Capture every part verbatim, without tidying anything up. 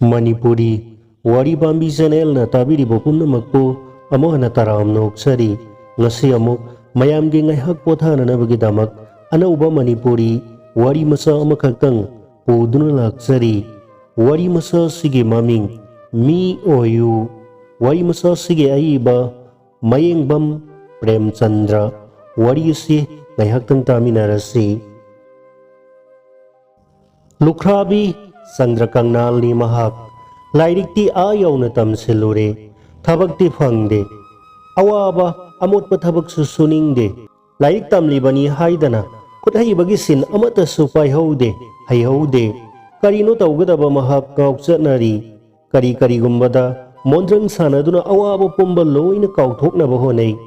ꯃꯅꯤꯄꯨꯔꯤ ꯋꯥꯔꯤ ꯄꯥꯝꯕꯤ ꯆꯦꯅꯦꯜꯅ ꯇꯥꯕꯤꯔꯤꯕ ꯄꯨꯝꯅꯃꯛꯄꯨ ꯑꯃꯨꯛ ꯍꯟꯅ ꯇꯔꯥꯝꯅ ꯑꯣꯛꯆꯔꯤ꯫ ꯉꯁꯤ ꯑꯃꯨꯛ ꯃꯌꯥꯝꯒꯤ ꯉꯥꯏꯍꯥꯛ ꯄꯣꯊꯥꯅꯅꯕꯒꯤꯗꯃꯛ ꯑꯅꯧꯕ ꯃꯅꯤꯄꯨꯔꯤ ꯋꯥꯔꯤ ꯃꯆꯥ ꯑꯃꯈꯛꯇꯪ ꯄꯨꯗꯨꯅ ꯂꯥꯛꯆꯔꯤ꯫ ꯋꯥꯔꯤ ꯃꯆꯥ ꯑꯁꯤꯒꯤ ꯃꯃꯤꯡ ꯃꯤ ꯑꯣꯏꯌꯨ꯫ ꯋꯥꯔꯤ ꯃꯆꯥ ꯑꯁꯤꯒꯤ ꯑꯏꯕ ꯃꯌꯦꯡꯕꯝ ꯄ꯭ꯔꯦꯝꯆꯟꯗ꯭ꯔ꯫ ꯋꯥꯔꯤ ꯑꯁꯤ ꯉꯥꯏꯍꯥꯛꯇꯪ ꯇꯥꯃꯤꯟꯅꯔꯁꯤ꯫ ꯂꯨꯈ꯭ꯔꯥꯕꯤ ꯆꯟꯗ꯭ꯔ ꯀꯪꯅꯥꯜꯅꯤ ꯃꯍꯥꯛ꯫ ꯂꯥꯏꯔꯤꯛꯇꯤ ꯑꯥ ꯌꯧꯅ ꯇꯝꯁꯤꯜꯂꯨꯔꯦ, ꯊꯕꯛꯇꯤ ꯐꯪꯗꯦ꯫ ꯑꯋꯥꯕ ꯑꯃꯣꯠꯄ ꯊꯕꯛꯁꯨ ꯁꯨꯅꯤꯡꯗꯦ꯫ ꯂꯥꯏꯔꯤꯛ ꯇꯝꯂꯤꯕꯅꯤ ꯍꯥꯏꯗꯅ ꯈꯨꯠ ꯍꯩꯕꯒꯤ ꯁꯤꯟ ꯑꯃꯠꯇꯁꯨ ꯄꯥꯏꯍꯧꯗꯦ, ꯍꯩꯍꯧꯗꯦ꯫ ꯀꯔꯤꯅꯣ ꯇꯧꯒꯗꯕ ꯃꯍꯥꯛ ꯉꯥꯎꯆꯠꯅꯔꯤ꯫ ꯀꯔꯤ ꯀꯔꯤꯒꯨꯝꯕꯗ ꯃꯣꯟꯗ꯭ꯔꯪ ꯁꯥꯟꯅꯗꯨꯅ ꯑꯋꯥꯕ ꯄꯨꯝꯕ ꯂꯣꯏꯅ ꯀꯥꯎꯊꯣꯛꯅꯕ ꯍꯣꯠꯅꯩ꯫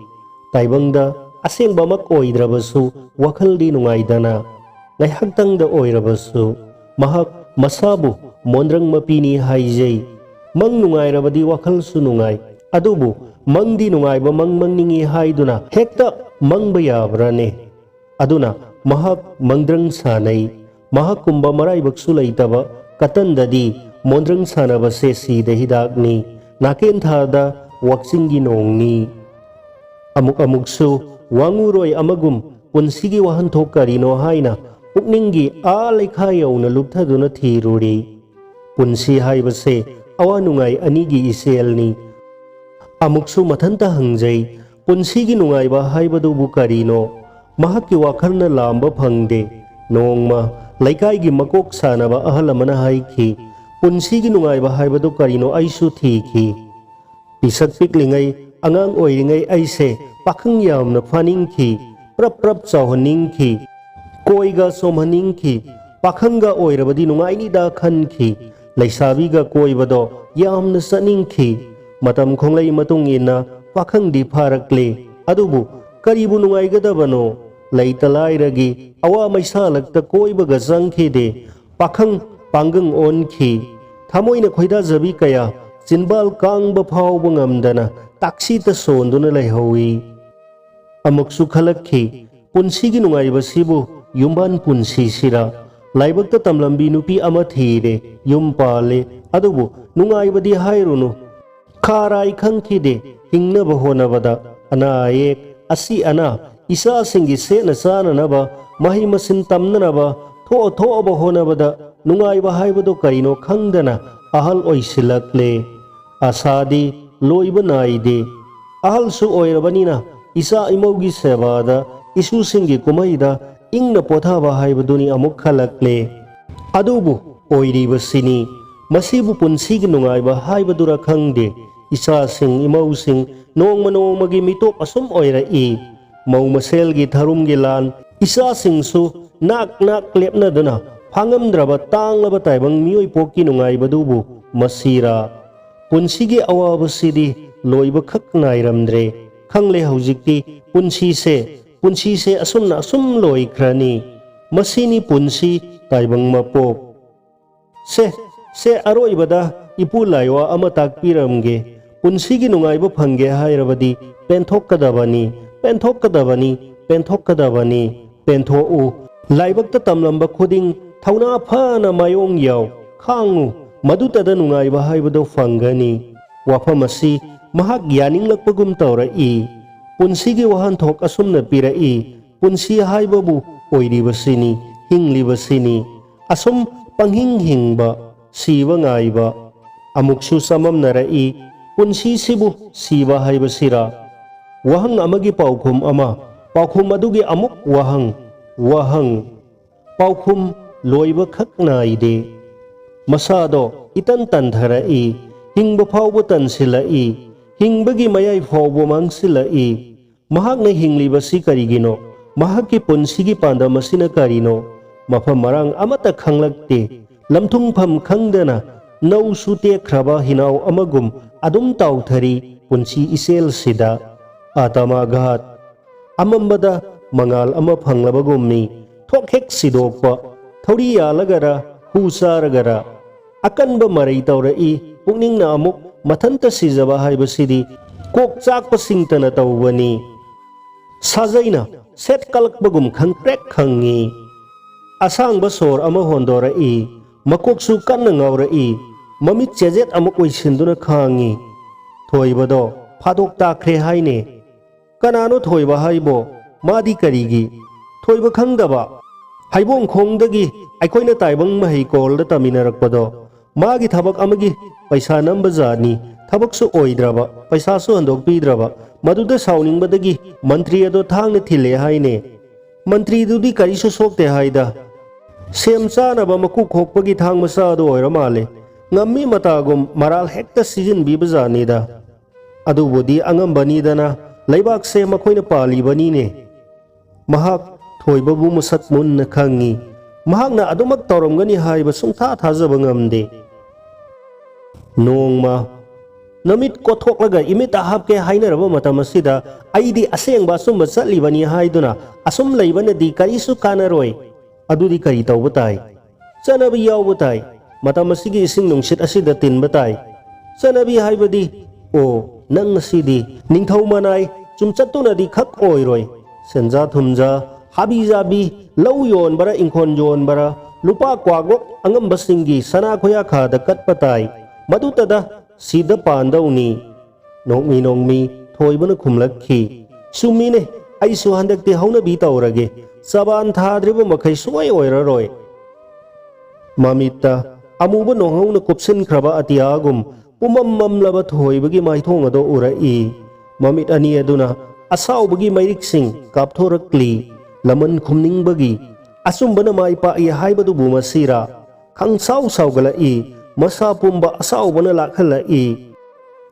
ꯇꯥꯏꯕꯪꯗ ꯑꯁꯦꯡꯕꯃꯛ ꯑꯣꯏꯗ꯭ꯔꯕꯁꯨ ꯋꯥꯈꯜꯗꯤ ꯅꯨꯡꯉꯥꯏꯗꯅ꯫ ꯉꯥꯏꯍꯥꯛꯇꯪꯗ ꯑꯣꯏꯔꯕꯁꯨ ꯃꯍꯥꯛ ꯃꯁꯥꯕꯨ ꯃꯣꯟꯗ꯭ꯔꯪ ꯃꯄꯤꯅꯤ ꯍꯥꯏꯖꯩ꯫ ꯃꯪ ꯅꯨꯡꯉꯥꯏꯔꯕꯗꯤ ꯋꯥꯈꯜꯁꯨ ꯅꯨꯡꯉꯥꯏ꯫ ꯑꯗꯨꯕꯨ ꯃꯪꯗꯤ ꯅꯨꯡꯉꯥꯏꯕ ꯃꯪ ꯃꯪꯅꯤꯡꯏ ꯍꯥꯏꯗꯨꯅ ꯍꯦꯛꯇ ꯃꯪꯕ ꯌꯥꯕ꯭ꯔꯥꯅꯦ? ꯑꯗꯨꯅ ꯃꯍꯥꯛ ꯃꯪꯗ꯭ꯔꯪ ꯁꯥꯟꯅꯩ꯫ ꯃꯍꯥꯛꯀꯨꯝꯕ ꯃꯔꯥꯏꯕꯛꯁꯨ ꯂꯩꯇꯕ ꯀꯇꯟꯗꯗꯤ ꯃꯣꯟꯗ꯭ꯔꯪ ꯁꯥꯟꯅꯕꯁꯦ ꯁꯤꯗ ꯍꯤꯗꯥꯛꯅꯤ, ꯅꯥꯀꯦꯟ ꯊꯥꯗ ꯋꯥꯛꯆꯤꯡꯒꯤ ꯅꯣꯡꯅꯤ꯫ ꯑꯃꯨꯛ ꯑꯃꯨꯛꯁꯨ ꯋꯥꯉꯨꯔꯣꯏ ꯑꯃꯒꯨꯝ ꯄꯨꯟꯁꯤꯒꯤ ꯋꯥꯍꯟꯊꯣꯛ ꯀꯔꯤꯅꯣ ꯍꯥꯏꯅ ꯄꯨꯛꯅꯤꯡꯒꯤ ꯑꯥ ꯂꯩꯈꯥ ꯌꯧꯅ ꯂꯨꯞꯊꯗꯨꯅ ꯊꯤꯔꯨꯔꯤ꯫ ꯄꯨꯟꯁꯤ ꯍꯥꯏꯕꯁꯦ ꯑꯋꯥ ꯅꯨꯡꯉꯥꯏ ꯑꯅꯤꯒꯤ ꯏꯆꯦꯜꯅꯤ꯫ ꯑꯃꯨꯛꯁꯨ ꯃꯊꯟꯇ ꯍꯪꯖꯩ, ꯄꯨꯟꯁꯤꯒꯤ ꯅꯨꯡꯉꯥꯏꯕ ꯍꯥꯏꯕꯗꯨꯕꯨ ꯀꯔꯤꯅꯣ? ꯃꯍꯥꯛꯀꯤ ꯋꯥꯈꯜꯅ ꯂꯥꯝꯕ ꯐꯪꯗꯦ꯫ ꯅꯣꯡꯃ ꯂꯩꯀꯥꯏꯒꯤ ꯃꯀꯣꯛ ꯁꯥꯟꯅꯕ ꯑꯍꯜ ꯑꯃꯅ ꯍꯥꯏꯈꯤ, ꯄꯨꯟꯁꯤꯒꯤ ꯅꯨꯡꯉꯥꯏꯕ ꯍꯥꯏꯕꯗꯨ ꯀꯔꯤꯅꯣ ꯑꯩꯁꯨ ꯊꯤꯈꯤ꯫ ꯄꯤꯁꯛ ꯄꯤꯛꯂꯤꯉꯩ, ꯑꯉꯥꯡ ꯑꯣꯏꯔꯤꯉꯩ ꯑꯩꯁꯦ ꯄꯥꯈꯪ ꯌꯥꯝꯅ ꯐꯥꯅꯤꯡꯈꯤ, ꯄ꯭ꯔꯞ ꯄ꯭ꯔꯞ ꯆꯥꯎꯍꯟꯅꯤꯡꯈꯤ, ꯀꯣꯏꯒ ꯆꯣꯝꯍꯟꯅꯤꯡꯈꯤ, ꯄꯥꯈꯪꯒ ꯑꯣꯏꯔꯕꯗꯤ ꯅꯨꯡꯉꯥꯏꯅꯤꯗ ꯈꯟꯈꯤ, ꯂꯩꯁꯥꯕꯤꯒ ꯀꯣꯏꯕꯗꯣ ꯌꯥꯝꯅ ꯆꯠꯅꯤꯡꯈꯤ꯫ ꯃꯇꯝ ꯈꯣꯡꯂꯩ ꯃꯇꯨꯡ ꯏꯟꯅ ꯄꯥꯈꯪꯗꯤ ꯐꯥꯔꯛꯂꯦ, ꯑꯗꯨꯕꯨ ꯀꯔꯤꯕꯨ ꯅꯨꯡꯉꯥꯏꯒꯗꯕꯅꯣ? ꯂꯩꯇ ꯂꯥꯏꯔꯒꯤ ꯑꯋꯥ ꯃꯩꯁꯥꯂꯛꯇ ꯀꯣꯏꯕꯒ ꯆꯪꯈꯤꯗꯦ꯫ ꯄꯥꯈꯪ ꯄꯥꯡꯒꯪ ꯑꯣꯟꯈꯤ꯫ ꯊꯃꯣꯏꯅ ꯈꯣꯏꯗꯥꯖꯕꯤ ꯀꯌꯥ ꯆꯤꯟꯕꯥꯜ ꯀꯥꯡꯕ ꯐꯥꯎꯕ ꯉꯝꯗꯅ ꯇꯥꯛꯁꯤꯇ ꯁꯣꯟꯗꯨꯅ ꯂꯩꯍꯧꯏ꯫ ꯑꯃꯨꯛꯁꯨ ꯈꯜꯂꯛꯈꯤ, ꯄꯨꯟꯁꯤꯒꯤ ꯅꯨꯡꯉꯥꯏꯕꯁꯤꯕꯨ ꯌꯨꯝꯕꯥꯟ ꯄꯨꯟꯁꯤꯁꯤꯔ? ꯂꯥꯏꯕꯛꯇ ꯇꯝꯂꯝꯕꯤ ꯅꯨꯄꯤ ꯑꯃ ꯊꯤꯔꯦ, ꯌꯨꯝ ꯄꯥꯜꯂꯦ, ꯑꯗꯨꯕꯨ ꯅꯨꯡꯉꯥꯏꯕꯗꯤ ꯍꯥꯏꯔꯨꯅꯨ, ꯈꯥꯔꯥꯏ ꯈꯪꯈꯤꯗꯦ꯫ ꯍꯤꯡꯅꯕ ꯍꯣꯠꯅꯕꯗ ꯑꯅꯥ ꯑꯌꯦꯛ, ꯑꯁꯤ ꯑꯅꯥ, ꯏꯆꯥꯁꯤꯡꯒꯤ ꯁꯦꯠꯅ ꯆꯥꯅꯅꯕ, ꯃꯍꯩ ꯃꯁꯤꯡ ꯇꯝꯅꯅꯕ ꯊꯣꯛꯑ ꯊꯣꯛꯑꯕ ꯍꯣꯠꯅꯕꯗ ꯅꯨꯡꯉꯥꯏꯕ ꯍꯥꯏꯕꯗꯨ ꯀꯔꯤꯅꯣ ꯈꯪꯗꯅ ꯑꯍꯜ ꯑꯣꯏꯁꯤꯜꯂꯛꯂꯦ꯫ ꯑꯁꯥꯗꯤ ꯂꯣꯏꯕ ꯅꯥꯏꯗꯦ꯫ ꯑꯍꯜꯁꯨ ꯑꯣꯏꯔꯕꯅꯤꯅ ꯏꯆꯥ ꯏꯃꯧꯒꯤ ꯁꯦꯕꯥꯗ, ꯏꯁꯨꯁꯤꯡꯒꯤ ꯀꯨꯝꯍꯩꯗ ꯏꯪꯅ ꯄꯣꯊꯥꯕ ꯍꯥꯏꯕꯗꯨꯅꯤ ꯑꯃꯨꯛ ꯈꯜꯂꯛꯂꯦ꯫ ꯑꯗꯨꯕꯨ ꯑꯣꯏꯔꯤꯕꯁꯤꯅꯤ, ꯃꯁꯤꯕꯨ ꯄꯨꯟꯁꯤꯒꯤ ꯅꯨꯡꯉꯥꯏꯕ ꯍꯥꯏꯕꯗꯨꯔ ꯈꯪꯗꯦ꯫ ꯏꯆꯥꯁꯤꯡ ꯏꯃꯧꯁꯤꯡ ꯅꯣꯡꯃ ꯅꯣꯡꯃꯒꯤ ꯃꯤꯇꯣꯞ ꯑꯁꯨꯝ ꯑꯣꯏꯔꯛꯏ꯫ ꯃꯧ ꯃꯁꯦꯜꯒꯤ ꯊꯔꯨꯝꯒꯤ ꯂꯥꯟ, ꯏꯆꯥꯁꯤꯡꯁꯨ ꯅꯥꯛ ꯅꯥꯛ ꯂꯦꯞꯅꯗꯨꯅ ꯐꯥꯉꯝꯗ꯭ꯔꯕ ꯇꯥꯡꯂꯕ ꯇꯥꯏꯕꯪ ꯃꯤꯑꯣꯏ ꯄꯣꯛꯀꯤ ꯅꯨꯡꯉꯥꯏꯕꯗꯨꯕꯨ ꯃꯁꯤꯔꯥ? ꯄꯨꯟꯁꯤꯒꯤ ꯑꯋꯥꯕꯁꯤꯗꯤ ꯂꯣꯏꯕꯈꯛ ꯅꯥꯏꯔꯝꯗ꯭ꯔꯦ꯫ ꯈꯪꯂꯦ ꯍꯧꯖꯤꯛꯇꯤ ꯄꯨꯟꯁꯤꯁꯦ, ꯄꯨꯟꯁꯤꯁꯦ ꯑꯁꯨꯝꯅ ꯑꯁꯨꯝ ꯂꯣꯏꯈ꯭ꯔꯅꯤ꯫ ꯃꯁꯤꯅꯤ ꯄꯨꯟꯁꯤ ꯇꯥꯏꯕꯪ ꯃꯄꯣꯛ꯫ ꯁꯦ, ꯁꯦ, ꯑꯔꯣꯏꯕꯗ ꯏꯄꯨ ꯂꯥꯏꯋꯥ ꯑꯃ ꯇꯥꯛꯄꯤꯔꯝꯒꯦ꯫ ꯄꯨꯟꯁꯤꯒꯤ ꯅꯨꯡꯉꯥꯏꯕ ꯐꯪꯒꯦ ꯍꯥꯏꯔꯕꯗꯤ ꯄꯦꯟꯊꯣꯛꯀꯗꯕꯅꯤ, ꯄꯦꯟꯊꯣꯛꯀꯗꯕꯅꯤ, ꯄꯦꯟꯊꯣꯛꯀꯗꯕꯅꯤ꯫ ꯄꯦꯟꯊꯣꯛꯎ꯫ ꯂꯥꯏꯕꯛꯇ ꯇꯝꯂꯝꯕ ꯈꯨꯗꯤꯡ ꯊꯧꯅꯥ ꯐꯅ ꯃꯥꯌꯣꯡ ꯌꯥꯎ꯫ ꯈꯥꯡꯉꯨ, ꯃꯗꯨꯇꯗ ꯅꯨꯡꯉꯥꯏꯕ ꯍꯥꯏꯕꯗꯨ ꯐꯪꯒꯅꯤ꯫ ꯋꯥꯐꯝ ꯑꯁꯤ ꯃꯍꯥꯛ ꯌꯥꯅꯤꯡꯂꯛꯄꯒꯨꯝ ꯇꯧꯔꯛꯏ꯫ ꯄꯨꯟꯁꯤꯒꯤ ꯋꯥꯍꯟꯊꯣꯛ ꯑꯁꯨꯝꯅ ꯄꯤꯔꯛꯏ, ꯄꯨꯟꯁꯤ ꯍꯥꯏꯕꯕꯨ ꯑꯣꯏꯔꯤꯕꯁꯤꯅꯤ, ꯍꯤꯡꯂꯤꯕꯁꯤꯅꯤ꯫ ꯑꯁꯨꯝ ꯄꯪꯍꯤꯡ ꯍꯤꯡꯕ, ꯁꯤꯕ ꯉꯥꯏꯕ꯫ ꯑꯃꯨꯛꯁꯨ ꯆꯃꯝꯅꯔꯛꯏ, ꯄꯨꯟꯁꯤꯁꯤꯕꯨ ꯁꯤꯕ ꯍꯥꯏꯕꯁꯤꯔꯥ? ꯋꯥꯍꯪ ꯑꯃꯒꯤ ꯄꯥꯎꯈꯨꯝ ꯑꯃ, ꯄꯥꯎꯈꯨꯝ ꯑꯗꯨꯒꯤ ꯑꯃꯨꯛ ꯋꯥꯍꯪ, ꯋꯥꯍꯪ꯫ ꯄꯥꯎꯈꯨꯝ ꯂꯣꯏꯕꯈꯛ ꯅꯥꯏꯗꯦ꯫ ꯃꯁꯥꯗꯣ ꯏꯇꯟ ꯇꯟꯊꯔꯛꯏ, ꯍꯤꯡꯕ ꯐꯥꯎꯕ ꯇꯟꯁꯤꯜꯂꯛꯏ, ꯍꯤꯡꯕꯒꯤ ꯃꯌꯥꯏ ꯐꯥꯎꯕ ꯃꯥꯡꯁꯤꯜꯂꯛꯏ꯫ ꯃꯍꯥꯛꯅ ꯍꯤꯡꯂꯤꯕꯁꯤ ꯀꯔꯤꯒꯤꯅꯣ? ꯃꯍꯥꯛꯀꯤ ꯄꯨꯟꯁꯤꯒꯤ ꯄꯥꯟꯗꯝ ꯑꯁꯤꯅ ꯀꯔꯤꯅꯣ? ꯃꯐꯝ ꯃꯔꯥꯡ ꯑꯃꯠꯇ ꯈꯪꯂꯛꯇꯦ꯫ ꯂꯝꯊꯨꯡꯐꯝ ꯈꯪꯗꯅ ꯅꯧꯁꯨ ꯇꯦꯛꯈ꯭ꯔꯕ ꯍꯤꯅꯥꯎ ꯑꯃꯒꯨꯝ ꯑꯗꯨꯝ ꯇꯥꯎꯊꯔꯤ ꯄꯨꯟꯁꯤ ꯏꯆꯦꯜꯁꯤꯗ꯫ ꯑꯥꯇꯃꯥꯘꯥꯠ꯫ ꯑꯃꯝꯕꯗ ꯃꯉꯥꯜ ꯑꯃ ꯐꯪꯂꯕꯒꯨꯝꯅꯤ꯫ ꯊꯣꯛ ꯍꯦꯛ ꯁꯤꯗꯣꯛꯄ꯫ ꯊꯧꯔꯤ ꯌꯥꯜꯂꯒꯔ, ꯍꯨ ꯆꯥꯔꯒꯔ꯫ ꯑꯀꯟꯕ ꯃꯔꯩ ꯇꯧꯔꯛꯏ꯫ ꯄꯨꯛꯅꯤꯡꯅ ꯑꯃꯨꯛ ꯃꯊꯟꯇ ꯁꯤꯖꯕ ꯍꯥꯏꯕꯁꯤꯗꯤ ꯀꯣꯛ ꯆꯥꯛꯄ ꯁꯤꯡꯇꯅ ꯇꯧꯕꯅꯤ꯫ ꯁꯥꯖꯩꯅ ꯁꯦꯠ ꯀꯜꯂꯛꯄꯒꯨꯝ ꯈꯪꯄ꯭ꯔꯦꯛ ꯈꯪꯉꯤ꯫ ꯑꯁꯥꯡꯕ ꯁꯣꯔ ꯑꯃ ꯍꯣꯟꯗꯣꯔꯛꯏ꯫ ꯃꯀꯣꯛꯁꯨ ꯀꯟꯅ ꯉꯥꯎꯔꯛꯏ꯫ ꯃꯃꯤꯠ ꯆꯦꯖꯦꯠ ꯑꯃ ꯑꯣꯏꯁꯤꯟꯗꯨꯅ ꯈꯥꯡꯉꯤ꯫ ꯊꯣꯏꯕꯗꯣ ꯐꯥꯗꯣꯛ ꯇꯥꯈ꯭ꯔꯦ ꯍꯥꯏꯅꯦ꯫ ꯀꯅꯥꯅꯣ ꯊꯣꯏꯕ ꯍꯥꯏꯕꯣ? ꯃꯥꯗꯤ ꯀꯔꯤꯒꯤ? ꯊꯣꯏꯕ ꯈꯪꯗꯕ? ꯍꯩꯕꯣꯡꯈꯣꯡꯗꯒꯤ ꯑꯩꯈꯣꯏꯅ ꯇꯥꯏꯕꯪ ꯃꯍꯩ ꯀꯣꯜꯗ ꯇꯝꯃꯤꯟꯅꯔꯛꯄꯗꯣ꯫ ꯃꯥꯒꯤ ꯊꯕꯛ ꯑꯃꯒꯤ ꯄꯩꯁꯥ ꯅꯝꯕ ꯖꯥꯠꯅꯤ꯫ ꯊꯕꯛꯁꯨ ꯑꯣꯏꯗ꯭ꯔꯕ, ꯄꯩꯁꯥꯁꯨ ꯍꯟꯗꯣꯛꯄꯤꯗ꯭ꯔꯕ꯫ ꯃꯗꯨꯗ ꯁꯥꯎꯅꯤꯡꯕꯗꯒꯤ ꯃꯟꯇ꯭ꯔꯤ ꯑꯗꯣ ꯊꯥꯡꯅ ꯊꯤꯜꯂꯦ ꯍꯥꯏꯅꯦ꯫ ꯃꯟꯇ꯭ꯔꯤꯗꯨꯗꯤ ꯀꯔꯤꯁꯨ ꯁꯣꯛꯇꯦ ꯍꯥꯏꯗ꯫ ꯁꯦꯝ ꯆꯥꯅꯕ ꯃꯀꯨ ꯈꯣꯛꯄꯒꯤ ꯊꯥꯡ ꯃꯆꯥ ꯑꯗꯨ ꯑꯣꯏꯔ ꯃꯥꯜꯂꯦ꯫ ꯉꯝꯃꯤ ꯃꯇꯥꯒꯨꯝ ꯃꯔꯥꯜ ꯍꯦꯛꯇ ꯁꯤꯖꯤꯟꯕꯤꯕ ꯖꯥꯠꯅꯤꯗ꯫ ꯑꯗꯨꯕꯨꯗꯤ ꯑꯉꯝꯕꯅꯤꯗꯅ, ꯂꯩꯕꯥꯛꯁꯦ ꯃꯈꯣꯏꯅ ꯄꯥꯜꯂꯤꯕꯅꯤꯅꯦ꯫ ꯃꯍꯥꯛ ꯊꯣꯏꯕꯕꯨ ꯃꯁꯛ ꯃꯨꯟꯅ ꯈꯪꯉꯤ꯫ ꯃꯍꯥꯛꯅ ꯑꯗꯨꯃꯛ ꯇꯧꯔꯝꯒꯅꯤ ꯍꯥꯏꯕ ꯁꯨꯡꯊꯥ ꯊꯥꯖꯕ ꯉꯝꯗꯦ꯫ ꯅꯣꯡꯃ ꯅꯃꯤꯠ ꯀꯣꯊꯣꯛꯂꯒ ꯏꯃꯤꯠꯇ ꯍꯥꯞꯀꯦ ꯍꯥꯏꯅꯔꯕ ꯃꯇꯝ ꯑꯁꯤꯗ, "ꯑꯩꯗꯤ ꯑꯁꯦꯡꯕ ꯑꯆꯨꯝꯕ ꯆꯠꯂꯤꯕꯅꯤ" ꯍꯥꯏꯗꯨꯅ ꯑꯁꯨꯝ ꯂꯩꯕꯅꯗꯤ ꯀꯔꯤꯁꯨ ꯀꯥꯟꯅꯔꯣꯏ꯫ ꯑꯗꯨꯗꯤ ꯀꯔꯤ ꯇꯧꯕ ꯇꯥꯏ? ꯆꯠꯅꯕ ꯌꯥꯎꯕ ꯇꯥꯏ꯫ ꯃꯇꯝ ꯑꯁꯤꯒꯤ ꯏꯁꯤꯡ ꯅꯨꯡꯁꯤꯠ ꯑꯁꯤꯗ ꯇꯤꯟꯕ ꯇꯥꯏ꯫ ꯆꯠꯅꯕꯤ ꯍꯥꯏꯕꯗꯤ, ꯑꯣ, ꯅꯪ ꯑꯁꯤꯗꯤ ꯅꯤꯡꯊꯧ ꯃꯅꯥꯏ ꯆꯨꯝꯆꯠꯇꯨꯅꯗꯤ ꯈꯛ ꯑꯣꯏꯔꯣꯏ꯫ ꯁꯦꯟꯖꯥ ꯊꯨꯝꯖꯥ, ꯍꯥꯕꯤ ꯖꯥꯕꯤ, ꯂꯧ ꯌꯣꯟꯕꯔ ꯏꯪꯈꯣꯜ ꯌꯣꯟꯕꯔ, ꯂꯨꯄꯥ ꯀ꯭ꯋꯥꯒꯣꯛ ꯑꯉꯝꯕꯁꯤꯡꯒꯤ ꯁꯅꯥ ꯈꯨꯌꯥꯈꯥꯗ ꯀꯠꯄ ꯇꯥꯏ꯫ ꯃꯗꯨꯇꯗ ꯁꯤꯗ ꯄꯥꯟꯗꯧꯅꯤ꯫ ꯅꯣꯡꯃꯤ ꯅꯣꯡꯃꯤ ꯊꯣꯏꯕꯅ ꯈꯨꯝꯂꯛꯈꯤ, "ꯆꯨꯝꯃꯤꯅꯦ, ꯑꯩꯁꯨ ꯍꯟꯗꯛꯇꯤ ꯍꯧꯅꯕꯤ ꯇꯧꯔꯒꯦ꯫ ꯆꯕꯥꯟ ꯊꯥꯗ꯭ꯔꯤꯕ ꯃꯈꯩ ꯁꯨꯡꯑꯣꯏ ꯑꯣꯏꯔꯔꯣꯏ"꯫ ꯃꯃꯤꯠꯇ ꯑꯃꯨꯕ ꯅꯣꯡꯍꯧꯅ ꯀꯨꯞꯁꯤꯟꯈ꯭ꯔꯕ ꯑꯇꯤꯌꯥꯒꯨꯝ ꯄꯨꯝꯃꯝ ꯃꯝꯂꯕ ꯊꯣꯏꯕꯒꯤ ꯃꯥꯏꯊꯣꯡ ꯑꯗꯨ ꯎꯔꯛꯏ꯫ ꯃꯃꯤꯠ ꯑꯅꯤ ꯑꯗꯨꯅ ꯑꯁꯥꯎꯕꯒꯤ ꯃꯩꯔꯤꯛꯁꯤꯡ ꯀꯥꯞꯊꯣꯔꯛꯂꯤ꯫ ꯂꯃꯟ ꯈꯨꯝꯅꯤꯡꯕꯒꯤ ꯑꯆꯨꯝꯕꯅ ꯃꯥꯏ ꯄꯥꯛꯏ ꯍꯥꯏꯕꯗꯨꯕꯨ ꯃꯁꯤꯔꯥ? ꯈꯪꯁꯥꯎ ꯁꯥꯎꯒꯠꯂꯛꯏ꯫ ꯃꯁꯥ ꯄꯨꯝꯕ ꯑꯁꯥꯎꯕꯅ ꯂꯥꯛꯍꯜꯂꯛꯏ꯫